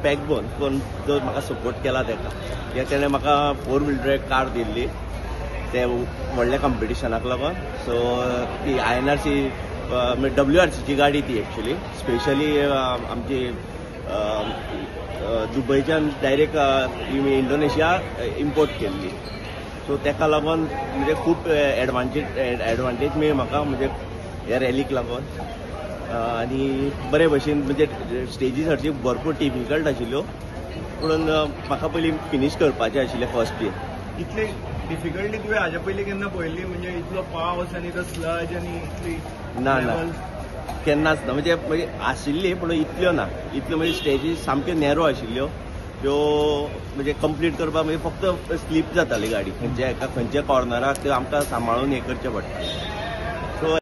Backbone कोण जो म्हाका सपोर्ट केला तेका, कित्याक तेणें म्हाका 4 व्हील ड्रायव्ह कार दिल्ली ते व्हडल्या कंपिटिशनाक लागून. सो ती INRC WRCची गाडी ती एक्चुली स्पेशली आमची दुबयच्यान डायरेक्ट इंडोनेशिया इम्पोर्ट केल्ली. सो तेका लागून म्हणजे खूब एडवांटेज मेळ्ळी म्हाका म्हणजे ह्या रॅलीक लागून. आनी बरे भशेन म्हणजे स्टेजीस हरशी भरपूर डिफिकल्ट आशिल्ल्यो, पूण म्हाका पयलीं फिनीश करपाचें आशिल्लें फर्स्ट डे. इतली डिफिकल्टी तुवें हाज्या पयलीं केन्ना पळयल्ली? म्हणजे इतलो पावस आनी तो स्लज आनी इतली? ना ना, केन्नाच ना. म्हणजे म्हणजे आशिल्ली पूण इतल्यो ना. इतल्यो म्हणजे स्टेजीस सामक्यो नॅरो आशिल्ल्यो त्यो म्हणजे कंप्लीट करपाक म्हणजे फक्त स्लीप जाताली गाडी. खंयच्या एका खंयच्या कॉर्नराक त्यो आमकां सांबाळून हें करचें पडटा.